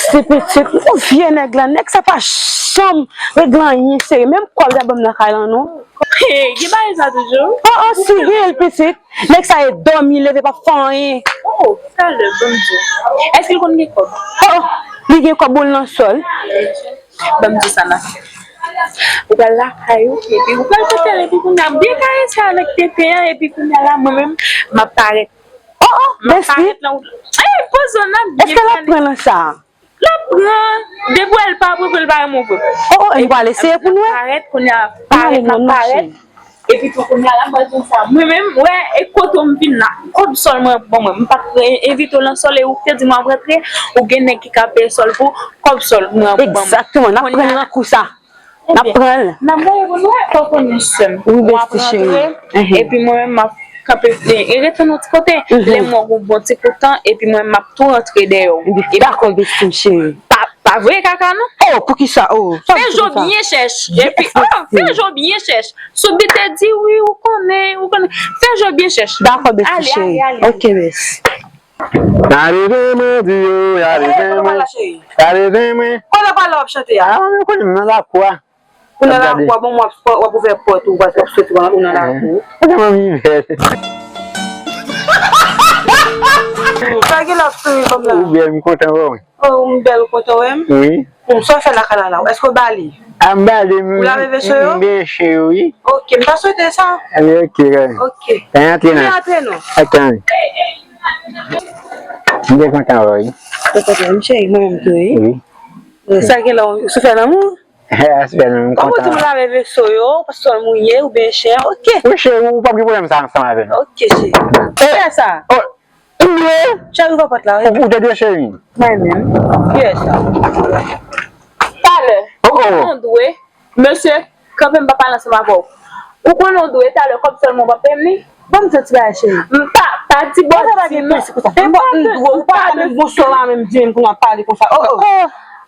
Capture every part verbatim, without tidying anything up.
Se pitit, ou vye nèg la, nèg sa pa janm regle anyen serye. Menm kòb li t ap ban m nan kay lan non. Hey, gen bagay sa toujou? Oh, oh, si, gen l pitit. Nèg sa e dòmi, leve, p ap fè anyen. Oh, talè, ban m di w. Èske l konn gen kòb? Oh, oh, li gen kòb, bon, l nan sòl. Ban m di w sa n ap fè. Ou pral lakay ou, epi ou pral pote l, epi kounye a, byen kare sa avèk tenten an, epi kounye a la, mwen menm, m ap parèt. Oh, oh, m ap besti. Parèt nan wout. Ey, poze w nan byen. Èske l ap pale. Pran nan sa? L ap pran. Depi w wè l pa pran, l pa renmen w vre. Oh, oh, nou pral eseye pou nou wè. Parèt, kounye a, parèt, n ap parèt. Epi tou kounye a la, m pral di w sa. Mwen menm, wè, e kote w m vin la. Kòb sòl mwen ap ban mwen. M pa t envite w nan sòl e ou te di m w ap rantre. Ou gen nèg ki ka peye sòl pou kòb sòl mwen ap ban mwen. Egzakteman, n ap pran nan kou sa. N ap pran l. N ap voye pou nou wè, ou konnen sè m. Wi, besti cheri. Epi mwen menm, m ap kanpe, e, e rete nan ti kote. Lè m wè w gon bon ti kou tan, epi mwen menm, m ap tou rantre dèyè w. Dakò, besti m cheri. Pa, pa voye kaka, non. Oh, poukisa? Oh, fè je w byen chèch. Epi, oh, fè je w byen chèch. Si w te di wi, ou konnen, ou konnen. Fè je w byen chèch. Dakò, besti cheri. Ok, besti. Y a leve mwen, di yo, y a leve mwen. Y a leve mwen. Kote pale w ap chante a? A, mwen konnen m nan lakou a. Ou nan lakou a, bon, w ap, w ap ouvè pòt ou, w ap soti, w nan lakou. Ou gen manmi vè. Sa gen lòt souri kòm la. Ou bèl, m kontan wè w. Oh, m bèl, ou kontan wè m? Wi. Bon, sa w fè lakay la la? Èske w bale? A, m bale, m, m benche wi. Ok, m ta swete sa. Ebyen, ok, ok. Ok. Ann antre non. Ann antre non. Ok, ann. M te kontan wè w wi. Ou kontan, m cheri, mwen menm tou wi. Wi. Sa gen la, ou sou fè lanmou? A, sou fè lanmou, m kontan. Ou di m lave veso yo, paske w mouye, ou benche, ok. Wi, cheri, ou p ap gen pwoblèm sa ansanm avè m. Ok, cheri. Fè sa. Oh, m dwe? Cheri, ouvè pòt la, wi. Ou, ou te dwe, cheri? Mwen menm. Kiyès sa? Talè. Oh, oh. Ou dwe. Mesye, kanpe, m pa pale ansanm avè w. Ou konnen w dwe, talè kòb sòl mwen w p ap peye m li? Ban m di yon ti bagay, cheri. M pa, pa di bò di non. M pa dwe, ou pa menm bonswa la, menm di menm pou n ap pale konsa. Oh, oh.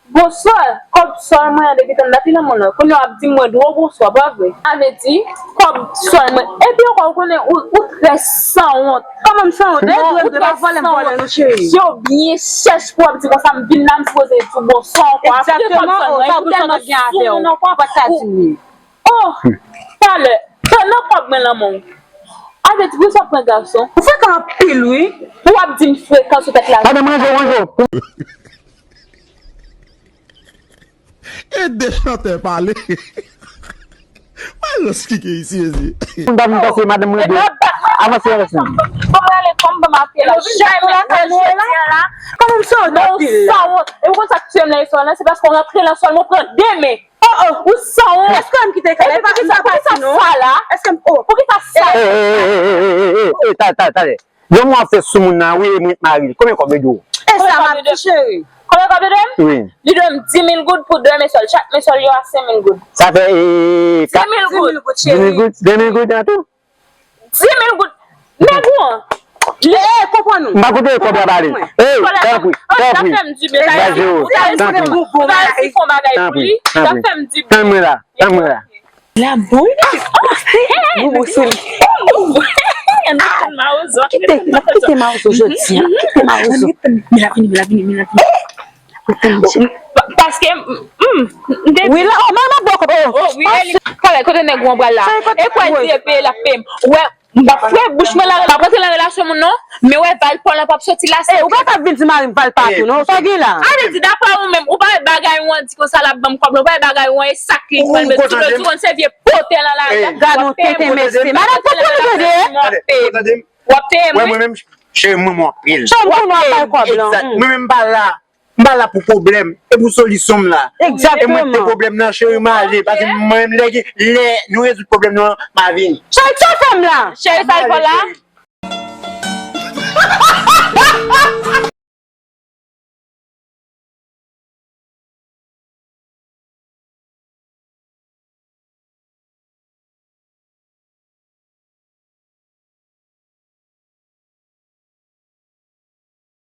Bonswa, kòb sòl mwen an depi tann dati nan men w lan. Kounye a w ap di m mwen dwe w bonswa, pa vre? Sa vle di, kòb sòl mwen. Epi ankò, ou konnen, ou, ou trè sanwont. Kòman m sanwont? Dèyè dwe m dwe pa vòlè m vòlè non, cheri. Je w byen chèch pou w ap di konsa, m vin la, m sipoze di w bonswa ankò. Apre kòb sòl mwen, epi w tèlman sou moun ankò. Ou pa ta di m li. Oh, talè, nan kòb mwen lan men w. A vle di, pou sa w pran gason. Ou frekan anpil, wi. Pou w ap di m frekan sou tèt la. Madan manje, manje. E de chantè pale. Mwen rans ki gen isi, mezi. M pa vin pase madanm mwen de. Avanse, avanse. Bon, mwen ale, fanm, ban m apye la. Chay mwen la, jodi a la. Kòman m sanwont anpil la? Sanwont. E ou konn sa k tiye m nan istwa la? Se paske w rantre nan sòl mwen, ou pran de men. Oh, oh. Ou sanwont. Èske m kite kay la? Epi poukisa, poukisa sa la? Èske m, oh. Poukisa sa? Ey, ey, ey, ey, ey, ey, ey, talè, talè, talè. Yon mwa ap fè sou moun nan, wi, e mwen k mari l. Konbyen kòb yo dwe w? E sa m ap di, cheri. Konbyen kòb yo dwe m? Wi. Li dwe m dis mil goud pou de men sòl. Chak men sòl yo a senk mil goud. Sa fè, e, e, ka- dis mil goud. Dis mil goud, cheri. Dis mil goud, de mil goud an tou? Dis mil goud. Nèg ou an. Li, e, konprann ou. M pa koute kòb la pale. Ey, tanpri, tanpri. Sa fè m di bagay la. Tanpri, tanpri. Ou ta resi fè yon bagay pou li. Sa fè m di. Tann mwen la, tann mwen la. La bon. Bobo sou li. Kite, n ap kite mawozo jodi a. Kite mawozo. Men la vini, men la vini, men la vini. Paske, mm, m te. Wi, la, oh, mwen, mwen bò kote. Oh, wi, Eli. Talè, kote nèg ou an pral la? E kwè di epi l ap peye m. Wè, m p ap fè bouch mwen la, m p ap rantre nan relasyon moun non. Men wè, Valpò lan p ap soti la. Ey, ou pa t ap vin di mari m Valpa tou non. Sa gen la? A vle di, daprè ou menm, ou pa wè bagay ou an di konsa l ap ban m kòb la, ou pa wè bagay ou an e sa k li pral met sou do di konn se vye potè nan lari a. Gad yon tenten mèsi. Madanm, tanpri, nou tande. W ap peye mwen. Wè, mwen menm, cheri, mwen, mwen anpil. Cheri, mwen, mwen ap bay kòb la. Mwen menm, m pa la. M pa la pou pwoblèm, e pou solisyon m la. Egzakteman. E mwen te pwoblèm nan, cheri, m ale, paske mwen menm lè, lè nou rezoud pwoblèm nou an, m a vini. Cheri, sa fè m la? Cheri, sa l fè w la?